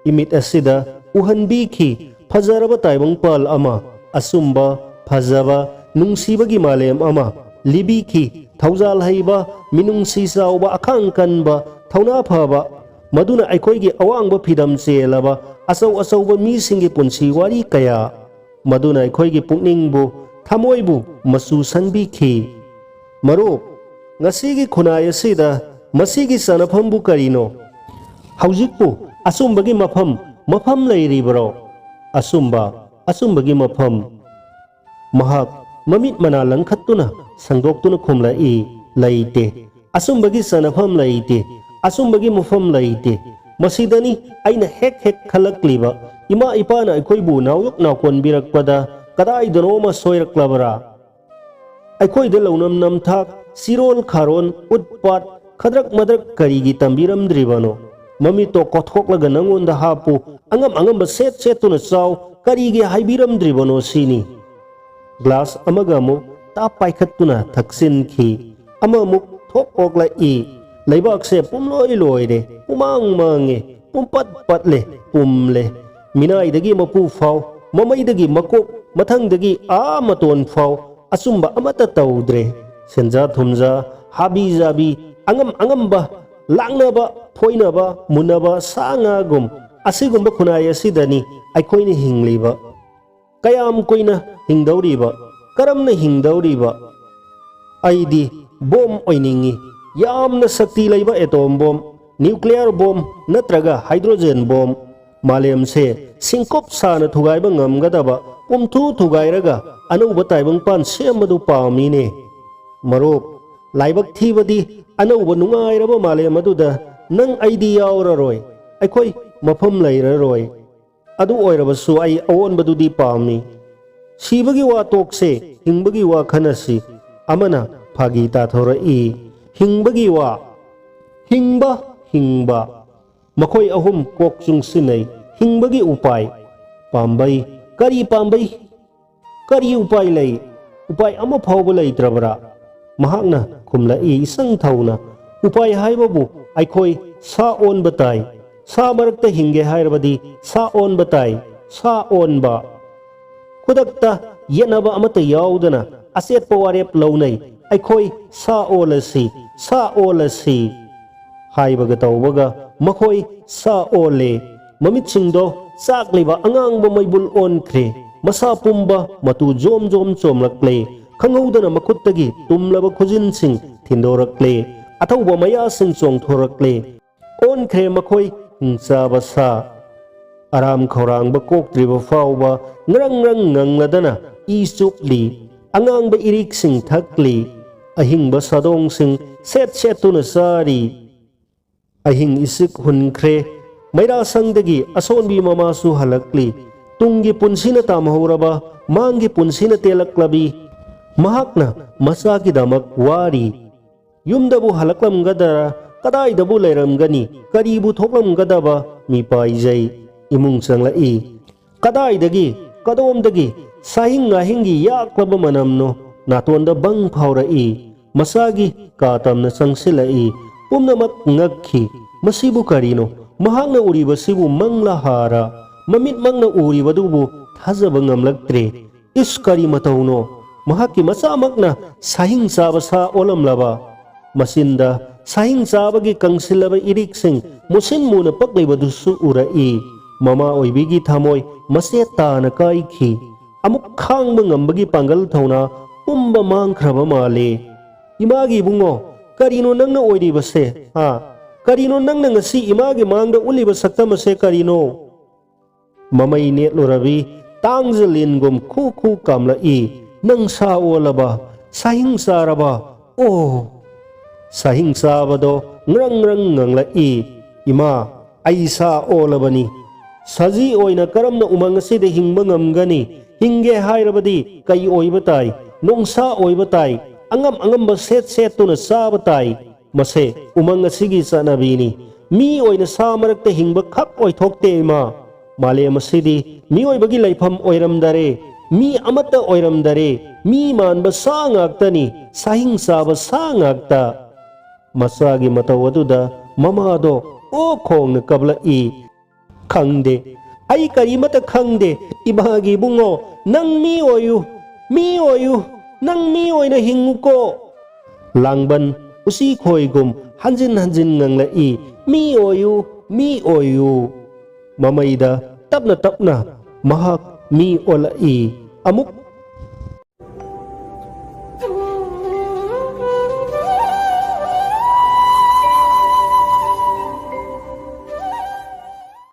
ꯏꯃꯤꯠ ꯑꯁꯤꯗ ꯎꯍꯟꯕꯤꯈꯤ ꯐꯖꯔꯕ ꯇꯥꯏꯕꯪꯄꯥꯜ ꯑꯃ, ꯑꯆꯨꯝꯕ, ꯐꯖꯕ, ꯅꯨꯡꯁꯤꯕꯒꯤ ꯃꯥꯂꯦꯝ ꯑꯃ ꯂꯤꯕꯤꯈꯤ꯫ ꯊꯧꯖꯥꯜ ꯍꯩꯕ, ꯃꯤꯅꯨꯡꯁꯤ ꯆꯥꯎꯕ, ꯑꯈꯥꯡ ꯀꯟꯕ, ꯊꯧꯅꯥ ꯐꯕ, ꯃꯗꯨꯅ ꯑꯩꯈꯣꯏꯒꯤ ꯑꯋꯥꯡꯕ ꯐꯤꯗꯝ ꯆꯦꯜꯂꯕ ꯑꯆꯧ ꯑꯆꯧꯕ ꯃꯤꯁꯤꯡꯒꯤ ꯄꯨꯟꯁꯤ ꯋꯥꯔꯤ ꯀꯌꯥ, ꯃꯗꯨꯅ ꯑꯩꯈꯣꯏꯒꯤ ꯄꯨꯛꯅꯤꯡꯕꯨ, ꯊꯃꯣꯏꯕꯨ ꯃꯆꯨ ꯁꯪꯕꯤꯈꯤ꯫ ꯃꯔꯨꯞ, ꯉꯁꯤꯒꯤ ꯈꯨꯟꯅꯥꯏ ꯑꯁꯤꯗ ꯃꯁꯤꯒꯤ ꯆꯥꯅꯐꯝꯕꯨ ꯀꯔꯤꯅꯣ? ꯍꯧꯖꯤꯛꯄꯨ ꯑꯆꯨꯝꯕꯒꯤ ꯃꯐꯝ, ꯃꯐꯝ ꯂꯩꯔꯤꯕ꯭ꯔꯣ? ꯑꯆꯨꯝꯕ, ꯑꯆꯨꯝꯕꯒꯤ ꯃꯐꯝ꯫ ꯃꯍꯥꯛ ꯃꯃꯤꯠ ꯃꯅꯥ ꯂꯪꯈꯠꯇꯨꯅ ꯁꯪꯗꯣꯛꯇꯨꯅ ꯈꯨꯝꯂꯛꯏ, "ꯂꯩꯇꯦ"꯫ ꯑꯆꯨꯝꯕꯒꯤ ꯆꯟꯅꯐꯝ ꯂꯩꯇꯦ, ꯑꯆꯨꯝꯕꯒꯤ ꯃꯐꯝ ꯂꯩꯇꯦ꯫ ꯃꯁꯤꯗꯅꯤ ꯑꯩꯅ ꯍꯦꯛ ꯍꯦꯛ ꯈꯜꯂꯛꯂꯤꯕ, ꯏꯃꯥ ꯏꯄꯥꯅ ꯑꯩꯈꯣꯏꯕꯨ ꯅꯥꯎꯌꯣꯛ ꯅꯥꯎꯀꯣꯟꯕꯤꯔꯛꯄꯗ ꯀꯗꯥꯏꯗꯅꯣꯃ ꯁꯣꯏꯔꯛꯂꯕ꯭ꯔꯥ? ꯑꯩꯈꯣꯏꯗ ꯂꯧꯅꯝ ꯅꯝꯊꯥꯛ, ꯆꯤꯔꯣꯜ ꯈꯥꯔꯣꯟ, ꯎꯠ ꯄꯥꯠ, ꯈꯗ꯭ꯔꯛ ꯃꯗ꯭ꯔꯛ ꯀꯔꯤꯒꯤ ꯇꯝꯕꯤꯔꯝꯗ꯭ꯔꯤꯕꯅꯣ? ꯃꯃꯤꯠꯇꯣ ꯀꯣꯊꯣꯛꯂꯒ ꯅꯪꯉꯣꯟꯗ ꯍꯥꯞꯄꯨ, ꯑꯉꯝ ꯑꯉꯝꯕ ꯁꯦꯠ ꯁꯦꯠꯇꯨꯅ ꯆꯥꯎ, ꯀꯔꯤꯒꯤ ꯍꯥꯏꯕꯤꯔꯝꯗ꯭ꯔꯤꯕꯅꯣ ꯁꯤꯅꯤ꯫ ꯒ꯭ꯂꯥꯁ ꯑꯃꯒ ꯑꯃꯨꯛ ꯇꯥꯞ ꯄꯥꯏꯈꯠꯇꯨꯅ ꯊꯛꯆꯤꯟꯈꯤ꯫ ꯑꯃꯃꯨꯛ ꯊꯣꯛ ꯑꯣꯛꯂꯛꯏ꯫ ꯂꯩꯕꯥꯛꯁꯦ ꯄꯨꯝꯂꯣꯏ ꯂꯣꯏꯔꯦ, ꯄꯨꯃꯥꯡ ꯃꯥꯡꯉꯦ, ꯄꯨꯝꯄꯠ ꯄꯠꯂꯦ, ꯄꯨꯝꯂꯦ꯫ ꯃꯤꯅꯥꯏꯗꯒꯤ ꯃꯄꯨ ꯐꯥꯎ, ꯃꯃꯩꯗꯒꯤ ꯃꯀꯣꯛ, ꯃꯊꯪꯗꯒꯤ ꯑꯥ ꯃꯇꯣꯟ ꯐꯥꯎ ꯑꯆꯨꯝꯕ ꯑꯃꯠꯇ ꯇꯧꯗ꯭ꯔꯦ꯫ ꯁꯦꯟꯖꯥ ꯊꯨꯝꯖꯥ, ꯍꯥꯕꯤ ꯖꯥꯕꯤ, ꯑꯉꯝ ꯑꯉꯝꯕ, ꯂꯥꯛꯅꯕ, ꯐꯣꯏꯅꯕ, ꯃꯨꯟꯅꯕ, ꯁꯥ ꯉꯥꯒꯨꯝ ꯑꯁꯤꯒꯨꯝꯕ ꯈꯨꯟꯅꯥꯏ ꯑꯁꯤꯗꯅꯤ ꯑꯩꯈꯣꯏꯅ ꯍꯤꯡꯂꯤꯕ꯫ ꯀꯌꯥꯝ ꯀꯨꯏꯅ ꯍꯤꯡꯗꯧꯔꯤꯕ? ꯀꯔꯝꯅ ꯍꯤꯡꯗꯧꯔꯤꯕ? ꯑꯩꯗꯤ ꯕꯣꯝ ꯑꯣꯏꯅꯤꯡꯏ꯫ ꯌꯥꯝꯅ ꯁꯛꯇꯤ ꯂꯩꯕ ꯑꯦꯇꯣꯝ ꯕꯣꯝ, ꯅ꯭ꯌꯨꯀ꯭ꯂꯤꯌꯔ ꯕꯣꯝ ꯅꯠꯇ꯭ꯔꯒ ꯍꯥꯏꯗ꯭ꯔꯣꯖꯦꯟ ꯕꯣꯝ꯫ ꯃꯥꯂꯦꯝꯁꯦ ꯁꯤꯡꯀꯨꯞ ꯁꯥꯅ ꯊꯨꯒꯥꯏꯕ ꯉꯝꯒꯗꯕ, ꯄꯨꯝꯊꯨ ꯊꯨꯒꯥꯏꯔꯒ ꯑꯅꯧꯕ ꯇꯥꯏꯕꯪꯄꯥꯟ ꯁꯦꯝꯕꯗꯨ ꯄꯥꯝꯃꯤꯅꯦ꯫ ꯃꯔꯨꯞ, ꯂꯥꯏꯕꯛ ꯊꯤꯕꯗꯤ ꯑꯅꯧꯕ ꯅꯨꯡꯉꯥꯏꯔꯕ ꯃꯥꯂꯦꯝ ꯑꯗꯨꯗ ꯅꯪ ꯑꯩꯗꯤ ꯌꯥꯎꯔꯔꯣꯏ꯫ ꯑꯩꯈꯣꯏ ꯃꯐꯝ ꯂꯩꯔꯔꯣꯏ꯫ ꯑꯗꯨ ꯑꯣꯏꯔꯕꯁꯨ ꯑꯩ ꯑꯑꯣꯟꯕꯗꯨꯗꯤ ꯄꯥꯝꯃꯤ꯫ ꯁꯤꯕꯒꯤ ꯋꯥ ꯇꯣꯛꯁꯦ, ꯍꯤꯡꯕꯒꯤ ꯋꯥ ꯈꯟꯅꯁꯤ꯫ ꯑꯃꯅ ꯐꯥꯒꯤ ꯇꯥꯊꯣꯔꯛꯏ꯫ ꯍꯤꯡꯕꯒꯤ ꯋꯥ꯫ ꯍꯤꯡꯕ, ꯍꯤꯡꯕ꯫ ꯃꯈꯣꯏ ꯑꯍꯨꯝ ꯀꯣꯛ ꯆꯨꯡꯁꯤꯟꯅꯩ꯫ ꯍꯤꯡꯕꯒꯤ ꯎꯄꯥꯏ꯫ ꯄꯥꯝꯕꯩ꯫ ꯀꯔꯤ ꯄꯥꯝꯕꯩ? ꯀꯔꯤ ꯎꯄꯥꯏ ꯂꯩ? ꯎꯄꯥꯏ ꯑꯃ ꯐꯥꯎꯕ ꯂꯩꯇ꯭ꯔꯕ꯭ꯔꯥ? ꯃꯍꯥꯛꯅ ꯈꯨꯝꯂꯛꯏ ꯏꯁꯪ ꯊꯧꯅ, "ꯎꯄꯥꯏ ꯍꯥꯏꯕꯕꯨ ꯑꯩꯈꯣꯏ ꯁꯥ ꯑꯣꯟꯕ ꯇꯥꯏ꯫ ꯁꯥ ꯃꯔꯛꯇ ꯍꯤꯡꯒꯦ ꯍꯥꯏꯔꯕꯗꯤ ꯁꯥ ꯑꯣꯟꯕ ꯇꯥꯏ꯫ ꯁꯥ ꯑꯣꯟꯕ꯫" ꯈꯨꯗꯛꯇ ꯌꯦꯠꯅꯕ ꯑꯃꯠꯇ ꯌꯥꯎꯗꯅ ꯑꯆꯦꯠꯄ ꯋꯥꯔꯦꯞ ꯂꯧꯅꯩ꯫ "ꯑꯩꯈꯣꯏ ꯁꯥ ꯑꯣꯜꯂꯁꯤ, ꯁꯥ ꯑꯣꯜꯂꯁꯤ" ꯍꯥꯏꯕꯒ ꯇꯧꯕꯒ ꯃꯈꯣꯏ ꯁꯥ ꯑꯣꯜꯂꯦ꯫ ꯃꯃꯤꯠꯁꯤꯡꯗꯣ ꯆꯥꯛꯂꯤꯕ ꯑꯉꯥꯡꯕ ꯃꯩꯕꯨꯜ ꯑꯣꯟꯈ꯭ꯔꯦ꯫ ꯃꯁꯥ ꯄꯨꯝꯕ ꯃꯇꯨ ꯖꯣꯝ ꯖꯣꯝ ꯆꯣꯝꯂꯛꯂꯦ꯫ ꯈꯪꯍꯧꯗꯅ ꯃꯈꯨꯠꯇꯒꯤ ꯇꯨꯝꯂꯕ ꯈꯨꯖꯤꯟꯁꯤꯡ ꯊꯤꯟꯗꯣꯔꯛꯂꯦ꯫ ꯑꯊꯧꯕ ꯃꯌꯥꯁꯤꯡ ꯆꯣꯡꯊꯣꯔꯛꯂꯦ꯫ ꯑꯣꯟꯈ꯭ꯔꯦ ꯃꯈꯣꯏ ꯍꯤꯡꯆꯥꯕ ꯁꯥ꯫ ꯑꯔꯥꯝ ꯈꯧꯔꯥꯡꯕ ꯀꯣꯛꯇ꯭ꯔꯤꯕ ꯐꯥꯎꯕ ꯉ꯭ꯔꯪ ꯉ꯭ꯔꯪ ꯉꯪꯂꯗꯅ ꯏ ꯆꯨꯞꯂꯤ꯫ ꯑꯉꯥꯡꯕ ꯏꯔꯤꯛꯁꯤꯡ ꯊꯛꯂꯤ꯫ ꯑꯍꯤꯡꯕ ꯁꯥꯗꯣꯡꯁꯤꯡ ꯁꯦꯠ ꯁꯦꯠꯇꯨꯅ ꯆꯥꯔꯤ꯫ ꯑꯍꯤꯡ ꯏꯆꯤꯛ ꯍꯨꯟꯈ꯭ꯔꯦ꯫ ꯃꯩꯔꯥꯁꯪꯗꯒꯤ ꯑꯁꯣꯟꯕꯤ ꯃꯃꯥꯁꯨ ꯍꯜꯂꯛꯂꯤ꯫ ꯇꯨꯡꯒꯤ ꯄꯨꯟꯁꯤꯅ ꯇꯥꯝꯍꯧꯔꯕ ꯃꯥꯡꯒꯤ ꯄꯨꯟꯁꯤꯅ ꯇꯦꯜꯂꯛꯂꯕꯤ꯫ ꯃꯍꯥꯛꯅ ꯃꯆꯥꯒꯤꯗꯃꯛ ꯋꯥꯔꯤ꯫ ꯌꯨꯝꯗꯕꯨ ꯍꯜꯂꯛꯂꯝꯒꯗ꯭ꯔꯥ? ꯀꯗꯥꯏꯗꯕꯨ ꯂꯩꯔꯝꯒꯅꯤ? ꯀꯔꯤꯕꯨ ꯊꯣꯛꯂꯝꯒꯗꯕ ꯃꯤꯄꯥꯏꯖꯩ꯫ ꯏꯃꯨꯡ ꯆꯪꯂꯛꯏ꯫ ꯀꯗꯥꯏꯗꯒꯤ, ꯀꯗꯣꯝꯗꯒꯤ ꯁꯥꯍꯤꯡ ꯉꯥꯍꯤꯡꯒꯤ ꯌꯥꯛꯂꯕ ꯃꯅꯝꯅꯣ? ꯅꯥꯇꯣꯟꯗ ꯕꯪ ꯐꯥꯎꯔꯛꯏ꯫ ꯃꯆꯥꯒꯤ ꯀꯥ ꯇꯝꯅ ꯆꯪꯁꯤꯜꯂꯛꯏ꯫ ꯄꯨꯝꯅꯃꯛ ꯉꯛꯈꯤ꯫ ꯃꯁꯤꯕꯨ ꯀꯔꯤꯅꯣ? ꯃꯍꯥꯛꯅ ꯎꯔꯤꯕꯁꯤꯕꯨ ꯃꯪꯂꯥ ꯍꯥꯔꯥ? ꯃꯃꯤꯠꯃꯛꯅ ꯎꯔꯤꯕꯗꯨꯕꯨ ꯊꯥꯖꯕ ꯉꯝꯂꯛꯇ꯭ꯔꯦ꯫ ꯏꯁ, ꯀꯔꯤ ꯃꯇꯧꯅꯣ? ꯃꯍꯥꯛꯀꯤ ꯃꯆꯥꯃꯛꯅ ꯁꯥꯍꯤꯡ ꯆꯥꯕ ꯁꯥ ꯑꯣꯜꯂꯝꯂꯕ? ꯃꯆꯤꯟꯗ ꯁꯥꯍꯤꯡ ꯆꯥꯕꯒꯤ ꯀꯪꯁꯤꯜꯂꯕ ꯏꯔꯤꯛꯁꯤꯡ ꯃꯨꯁꯤꯟ ꯃꯨꯅ ꯄꯛꯂꯤꯕꯗꯨꯁꯨ ꯎꯔꯛꯏ꯫ ꯃꯃꯥ ꯑꯣꯏꯕꯤꯒꯤ ꯊꯃꯣꯏ ꯃꯆꯦꯠ ꯇꯥꯅ ꯀꯥꯏꯈꯤ꯫ ꯑꯃꯨꯛ ꯈꯥꯡꯕ ꯉꯝꯕꯒꯤ ꯄꯥꯡꯒꯜ ꯊꯧꯅꯥ ꯄꯨꯝꯕ ꯃꯥꯡꯈ꯭ꯔꯕ ꯃꯥꯜꯂꯦ꯫ "ꯏꯃꯥꯒꯤ ꯏꯕꯨꯡꯉꯣ, ꯀꯔꯤꯅꯣ ꯅꯪꯅ ꯑꯣꯏꯔꯤꯕꯁꯦ? ꯍꯥ? ꯀꯔꯤꯅꯣ ꯅꯪꯅ ꯉꯁꯤ ꯏꯃꯥꯒꯤ ꯃꯥꯡꯗ ꯎꯠꯂꯤꯕ ꯁꯛꯇꯝ ꯑꯁꯦ ꯀꯔꯤꯅꯣ?" ꯃꯃꯩ ꯅꯦꯠꯂꯨꯔꯕꯤ ꯇꯥꯡꯖ ꯂꯤꯟꯒꯨꯝ ꯈꯨ ꯈꯨ ꯀꯥꯝꯂꯛꯏ꯫ "ꯅꯪ ꯁꯥ ꯑꯣꯜꯂꯕ? ꯁꯥꯍꯤꯡ ꯆꯥꯔꯕ? ꯑꯣ!" ꯁꯥꯍꯤꯡ ꯆꯥꯕꯗꯣ ꯉ꯭ꯔꯪ ꯉ꯭ꯔꯪ ꯉꯪꯂꯛꯏ꯫ "ꯏꯃꯥ, ꯑꯩ ꯁꯥ ꯑꯣꯜꯂꯕꯅꯤ꯫ ꯁꯖꯤ ꯑꯣꯏꯅ ꯀꯔꯝꯅ ꯎꯃꯪ ꯑꯁꯤꯗ ꯍꯤꯡꯕ ꯉꯝꯒꯅꯤ? ꯍꯤꯡꯒꯦ ꯍꯥꯏꯔꯕꯗꯤ ꯀꯩ ꯑꯣꯏꯕ ꯇꯥꯏ? ꯅꯣꯡꯁꯥ ꯑꯣꯏꯕ ꯇꯥꯏ꯫ ꯑꯉꯝ ꯑꯉꯝꯕ ꯁꯦꯠ ꯁꯦꯠꯇꯨꯅ ꯆꯥꯕ ꯇꯥꯏ꯫ ꯃꯁꯦ ꯎꯃꯪ ꯑꯁꯤꯒꯤ ꯆꯠꯅꯕꯤꯅꯤ꯫ ꯃꯤ ꯑꯣꯏꯅ ꯁꯥ ꯃꯔꯛꯇ ꯍꯤꯡꯕ ꯈꯛ ꯑꯣꯏꯊꯣꯛꯇꯦ, ꯏꯃꯥ꯫ ꯃꯥꯂꯦꯝ ꯑꯁꯤꯗꯤ ꯃꯤꯑꯣꯏꯕꯒꯤ ꯂꯩꯐꯝ ꯑꯣꯏꯔꯝꯗꯔꯦ꯫ ꯃꯤ ꯑꯃꯠꯇ ꯑꯣꯏꯔꯝꯗꯔꯦ꯫ ꯃꯤ ꯃꯥꯟꯕ ꯁꯥ ꯉꯥꯛꯇꯅꯤ, ꯁꯥꯍꯤꯡ ꯆꯥꯕ ꯁꯥ ꯉꯥꯛꯇ꯫" ꯃꯆꯥꯒꯤ ꯃꯇꯧ ꯑꯗꯨꯗ ꯃꯃꯥꯗꯣ ꯑꯣꯛ ꯈꯣꯡꯅ ꯀꯞꯂꯛꯏ꯫ "ꯈꯪꯗꯦ, ꯑꯩ ꯀꯔꯤꯃꯠꯇ ꯈꯪꯗꯦ꯫ ꯏꯃꯥꯒꯤ ꯏꯕꯨꯡꯉꯣ, ꯅꯪ ꯃꯤ ꯑꯣꯏꯌꯨ, ꯃꯤ ꯑꯣꯏꯌꯨ, ꯅꯪ ꯃꯤ ꯑꯣꯏꯅ ꯍꯤꯡꯉꯨꯀꯣ꯫" ꯂꯥꯡꯕꯟ ꯎꯆꯤ ꯈꯣꯏꯒꯨꯝ ꯍꯟꯖꯤꯟ ꯍꯟꯖꯤꯟ ꯉꯪꯂꯛꯏ, "ꯃꯤ ꯑꯣꯏꯌꯨ, ꯃꯤ ꯑꯣꯏꯌꯨ꯫" ꯃꯃꯩꯗ ꯇꯞꯅ ꯇꯞꯅ ꯃꯍꯥꯛ ꯃꯤ ꯑꯣꯜꯂꯛꯏ꯫ ꯑꯃꯨꯛ